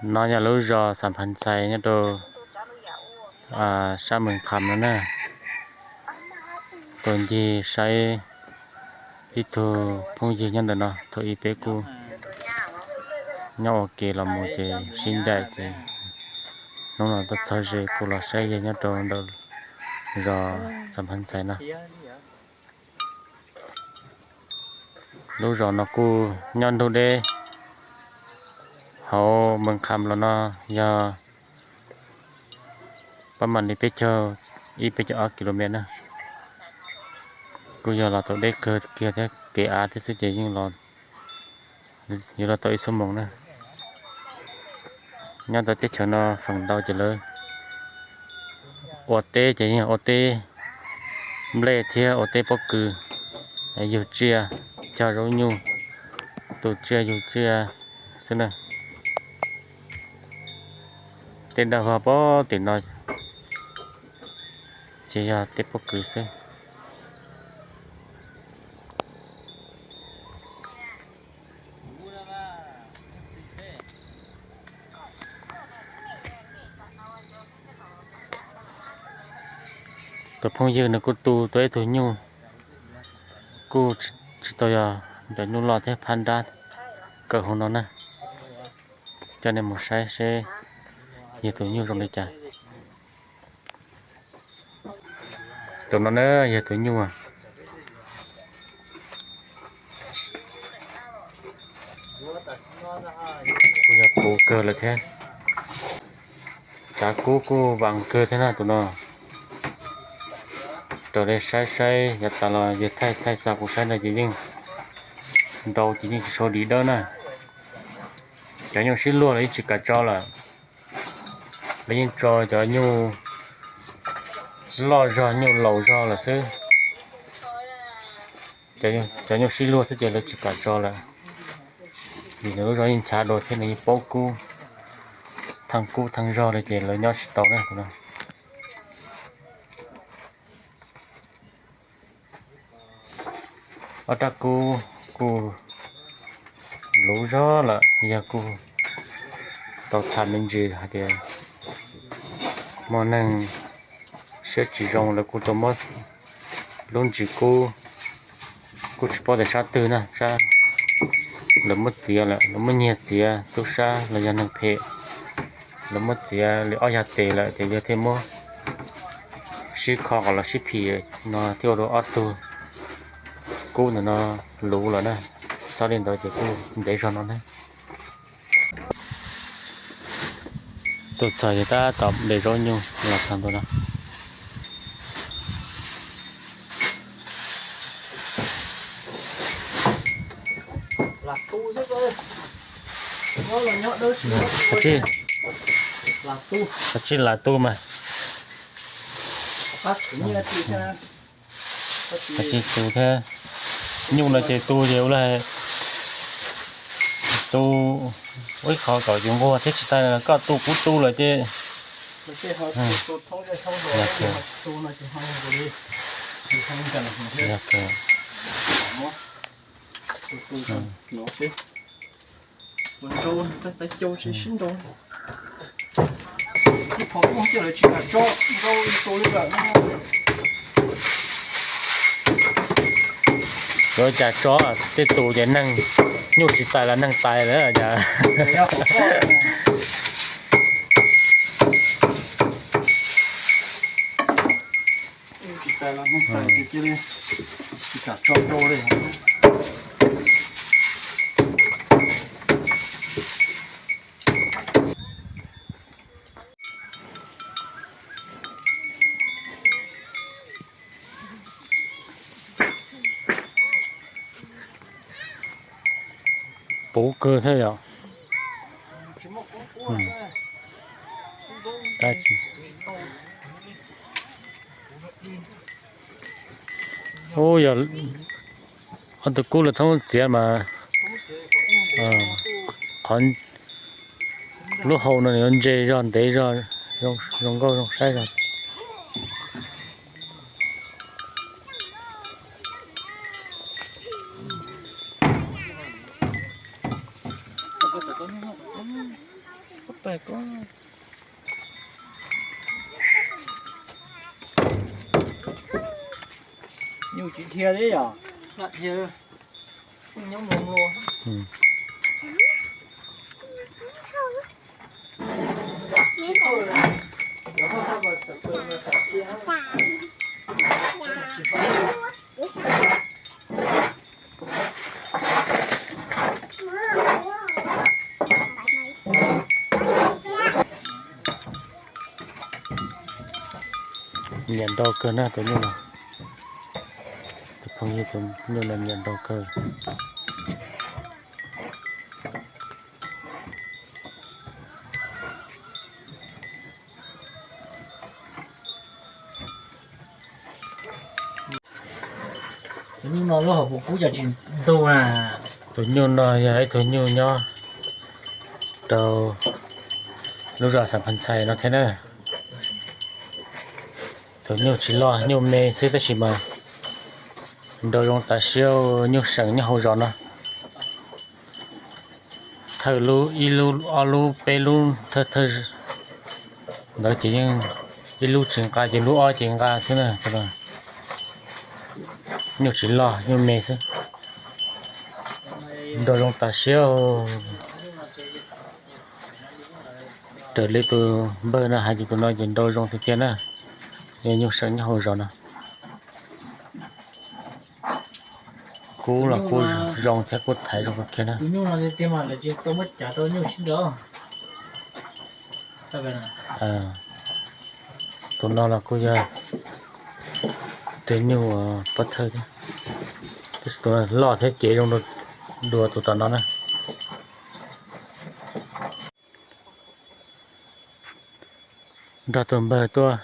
No yog lub zos Xam Phav Ntxhais nyob rau sab Mees Kham no na. Tuaj ncig saib ib tug phooj ywg nyob ntawm no, thaum ub peb kuj nyob ua ke los mus ces sib ncaim ces hnub no tuaj txog ze kuj los saib yawg nyob rau ntawm zos Xam Phav Ntxhais no. Lub zos no kuj nyob ntug deb hauv Mees Kham los no yog pab mam li peb caug ib peb caug ob kilomev na. Kuj yog los tau deb kawg kiag thiab, kev av thiab xwb ces yeej los yuav los tau ib xuab moos na. Nyob tau teb chaws no feem ntau ces lawv ua teb ces yeej ua teb nplej thiab ua teb pob kws, yug tsiaj cog zaub nyuj, tu tsiaj yug tsiaj xwb na. Tej dawb vog pem tim no ces yog tej pob kws xwb. Tus phooj ywg nws kuj tu tau ib tug nyuj, kuj tsis tau yog cov nyuj loj thiab, phab nrab kawg hauv no na. Coj nej mus saib seb yog tus nyuj zoo li cas. Tus no na yog tus nyuj, kuj yog puv kawg lawm thiab. Tsav kub kuj vas kawg thiab na tus no. Raws li saib saib yav tas los yawg thaij thaij xa kuv saib no ces yeej nrau ces yeej tsis tshua dim dawb na. Cov nyuj sib luag los yeej tsis kam tso lawm. Lawv yeej tso cov nyuj loj zog nyuj laus zog lawm xwb. Cov nyuj sib luag xwb ces lawv tsis kam tso lawm, vim nws lub zog yeej nchav dua thiab nws yeej paub kub, thaj kub thaj zog li ces lawv nyob tsis tau na. Ob rab kub kuj luv zog lawm, yog kuj tau tham me ntsis hais tias muaj neeg siab tsis zoo lawv kuj tau muab lub ntsis kub, kuj tsis paub tias sab twg na, sab lawv muab txiav lawm, lawv muab nyiag txiav, tub sab los yog neeg phem, lawv muab txiav li ob yag tes lawm ces yog thiaj muab sib kho kom los sib phim no thiaj ua rau ob tug kub ntawm no luv lawm na. Txhob li ntawd ces kuj ntev zog no na. Tuaj txog ces tab tom de zaub nyuj los txog ntua no. Kav tsij lam tu mas. Kav tsij tu thiab. Nyuj no ces tu ces ua li tu ua ib qho kom yus nquag thiab tsis tas koj tu kuv tu lawm ces. Yuav cas tso tej tus ces neeg nyuj tsis tais los neeg tais lawm cas. Puv kawg thiab yom. Ub, yog ob tug kub los thoob txiav mas qhov lub hau no nws yuav ntse zog ntev zog, zoo nkauj zoo saib zog. Nyuj tsis dhia li yom? Nyiam nrau kawg na tus nyuj no. Tus phooj ywg tus nyuj no nyiam nrau kawg. Tus nyuj no lub hauv paus kub cas tsis ntug na. Tus nyuj no yog ib tug nyuj nyob rau lub zos Xam Pha Ntxhais no thiab na. Tus nyuj tsis loj, nyuj me xwb tab sis mas nrau zoo tas siab, nyuj seem nyob hauv zos no. Thawj lub, ib lub, ob lub, peb lub, thawj thawj ntawd ces yeej ib lub tsis nqa ces lub ob ces nqa xwb na. Nyuj tsis loj, nyuj me xwb. Nrau zoo tas siab. Raws li tus npawg no hais ces tus no ces nrau zoo tiag tiag na. Yog nyuj seem nyob hauv zos no. Kub los kuj zoo thiab kuj thaiv zoo kawg kiag na. Tus no los kuj yog tus nyuj pov thawj thiab, tab sis tus no loj thiab cev zoo dua tus tom no na. Nrog tus npawg tuaj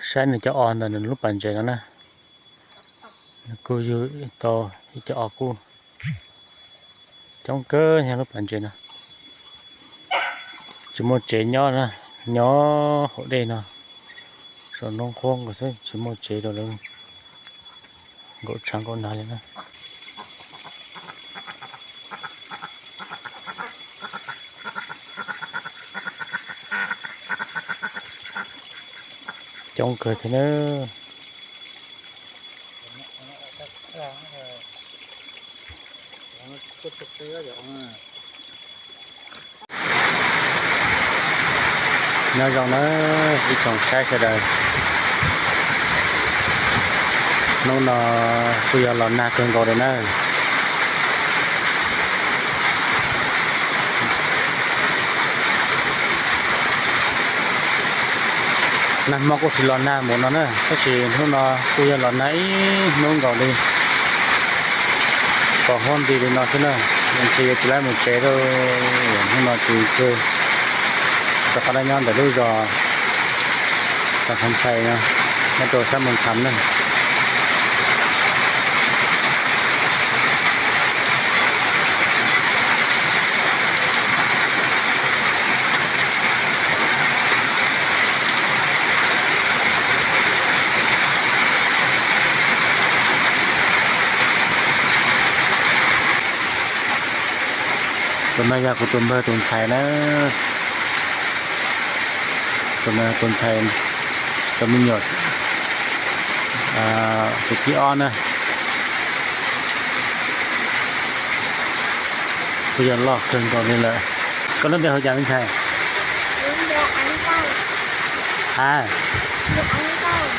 saib nws cov os ntawm nws lub pas ntses no na. Nws kuj yug tau ib co os kuj coob kawg nyob lub pas ntses no. Tsis muaj tsev nyob na, nyob hauv dej no, saum nrob nqhuab nkaus xwb, tsis muaj tsev rau lawv nkaum tshav nkaum nag li na. Coob kawg thiab na. Nyob zoo na ib tsoom saib sawv daws. Hnub no kuj yog los nag kawg nkaus li na. Nag hmo kuj tsis los nag mus no na, tab sis hnub no kuj yog los nag ib hnub nkaus li, pos huab nti li no xwb na. Ntshe yuav tsis laib mus tsev lawm, hnub no tsis tseg, rov qab los nyob ntawm lub zos Xam Pha Ntxhais no, nyob rau sab Moos Kham na. Tus no yog kuv tus npawg tus ntxhais na. Tus no tus ntxhais, tus me nyuam, tus thib ob na. Kuj yog loj kawg nkaus li lawm. Koj lub npe hu cas me ntxhais? A,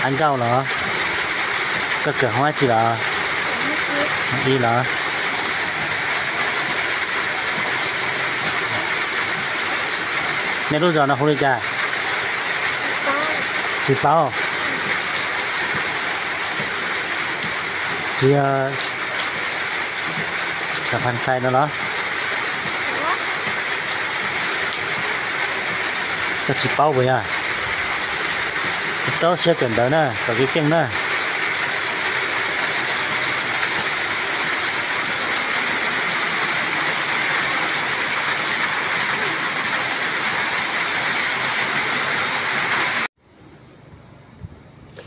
Ab Nkauj los? Koj kawm hoob dab tsi los? Ib los? Nej lub zos no hu li cas? Tsis paub. Tsis yog Xam Pha Ntxhais no los? Koj tsis paub puas yog? Rau siab kawm ntawv na, kom keej keej na.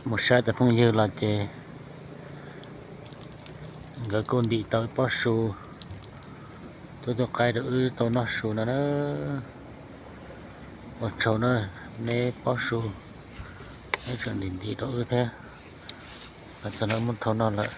Mus saib tus phooj ywg los ces nkawd kuj ntim tau ib pob su, tuaj tuaj qaib rau wb tau noj su no na. Ua tsaug na, neb paub su, neb tseem ntim ntiv rau wb thiab. Mas txog no muab thau noj lawm.